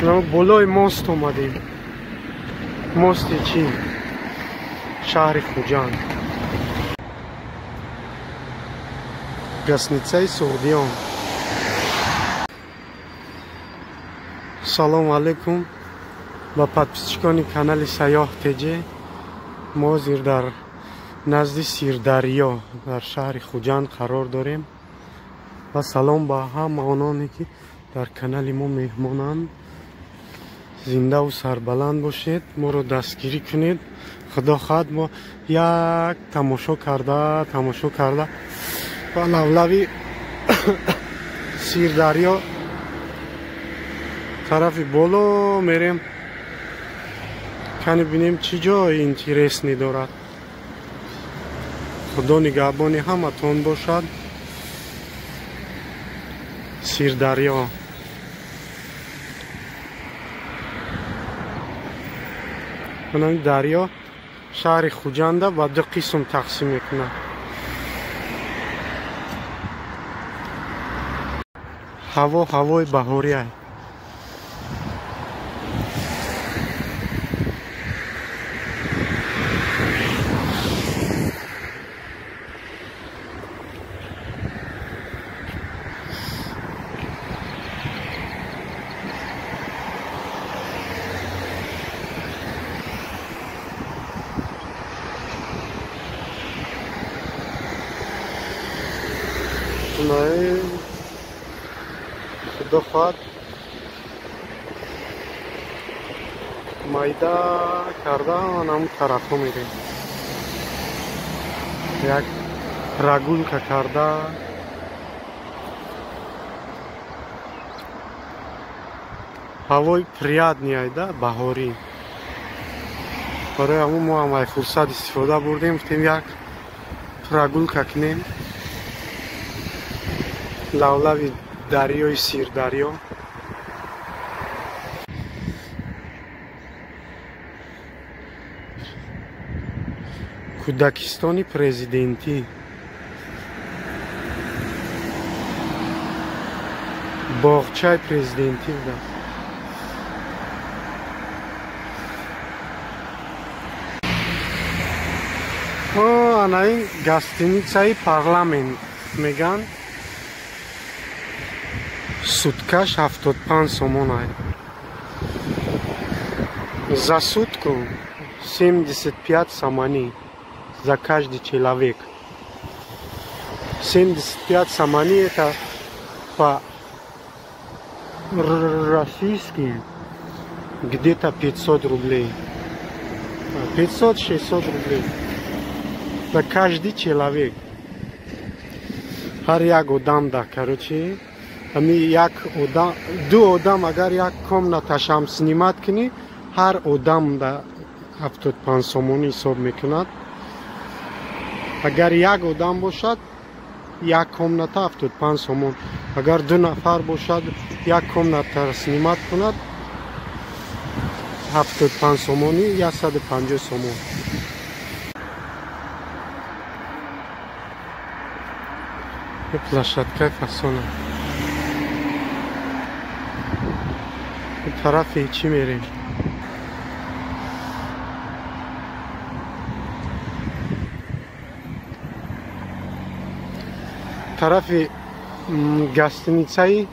Болои мост омадем. Мости чӣ? Шаҳри Хуҷанд. Гостиницаи Суғдиён. Салому алайкум ба подписчикони канали Сайёҳ ТЖ. Мо зир дар назди Сирдарё дар шаҳри Хуҷанд қарор дорем ва салом ба ҳама ононе ки дар канали мо меҳмонанд. Зиндаву сарбаланд бошед, моро дастгирӣ кунед. Худо хоҳад мо як тамошо карда ва лавлави Сирдарё тарафи боло мерем, кани бинем чӣ ҷои интересный дорад. Худо нигаҳбони ҳаматон бошад. Сирдарё. Ин дарё шаҳри Хуҷанда ба ду қисм тақсим мекунад. Ҳаво ҳавои баҳория. Худо хоҳад майда карда ҳамун тарафҳо мерем. Як прогулка карда ҳавои приятный айда баҳорӣ. Барои ҳамун мо ҳам ай фурсат истифода бурдем, гуфтем як прогулка кунем лавлави дарёи Сирдарё. Кӯдакистони президентӣ. Боғчаи президентӣ будааст. Ана ин гостиницаи парламент меган. Суткаш 75 сомон ай. За сутку 75 сомони за каждый человек. 75 сомони это по российски где-то 500 рублей. 500-600 рублей за каждый человек. Ҳар як одам да, короче, ами як одам, ду одам агар як комнаташам снимать кунӣ, ҳар одам да 75 сомонӣ ҳисоб мекунад. Агар як одам бошад, як комната 75 сомон. Агар ду нафар бошад, як комната снимать кунад, 75 сомонӣ, 150 сомон. Площадкаи фасона. Тарафи чӣ мерем? Тарафи гостиницаи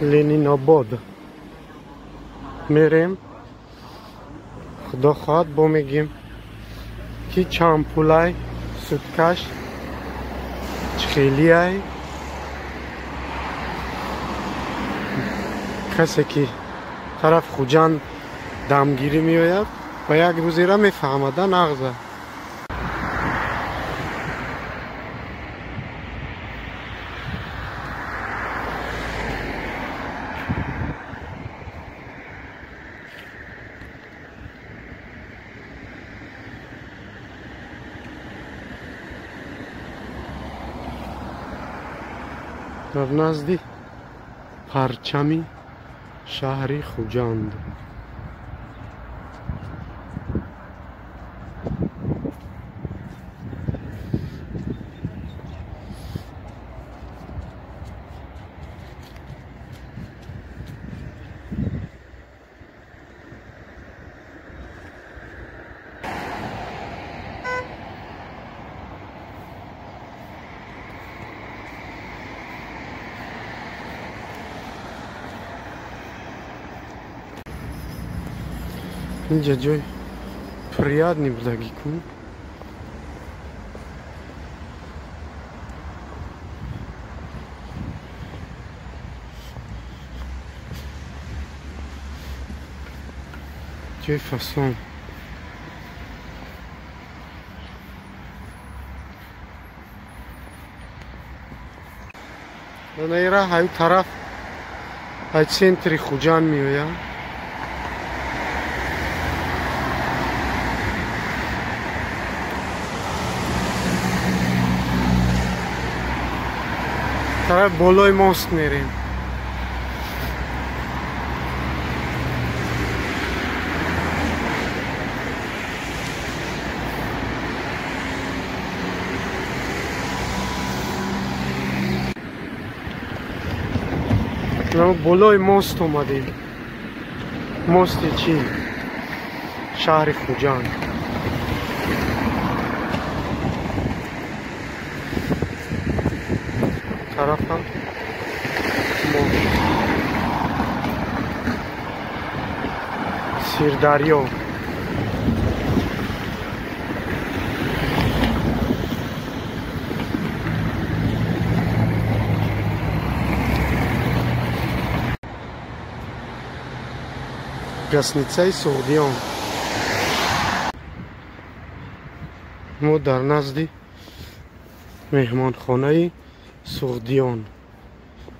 Ленинобод мерем. Худо хоҳад бо мегим ки чанд пулай суткаш, чӣ хелиай. Касе ки тараф Хуҷанд дамгирӣ меояд ба як рӯзера мефаҳмада нағза. Дар назди парчами шаҳри Хуҷанд. Инҷа ҷой приятный будагӣ кун. Ҷои фасон. Наира ҳаю тараф ай центри Хуҷанд меояд. Тараф болои мост мерем. Болои мост омадем. Мости чӣ? Шаҳри Хуҷанд. Тарафам мост. Сирдарё. Гостиницаи Суғдиён. Мо дар назди меҳмонхонаи Суғдиён,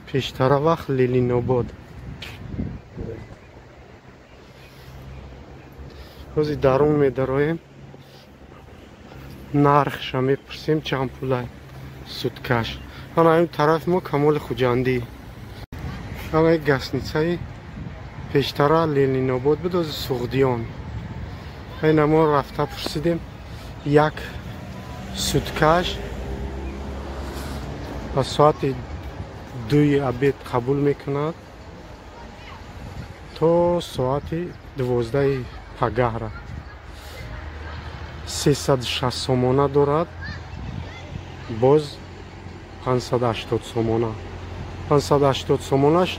пештара вақт Ленинобод. Ҳозир дарун медароем, нархша мепурсем чанд пулай суткаш. Ана ин тараф мо Камоли Хуҷандӣ. Ана гостиницаи пештара Ленинобод буд, ози Суғдиён. Ина мо рафта пурсидем, як суткаш ба соати 2 обед қабул мекунад то соати 12 пагаҳра. 360 сомона дорад, боз 580 сомона. 580 сомонаш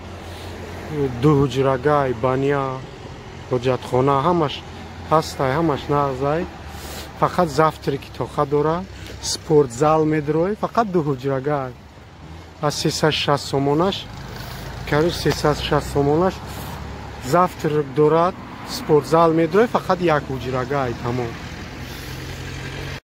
ду ҳуҷрагай, баня, ҳоҷатхона ҳамаш ҳастай, ҳамаш нағзай. Фақат завтраки тоқа дора, спортзал медрои, фақат ду ҳуҷрагай. Аз 360 сомонаш, кару 360 сомонаш завтрак дорад, спортзал медрои, фақат як ҳуҷрагай, тамом.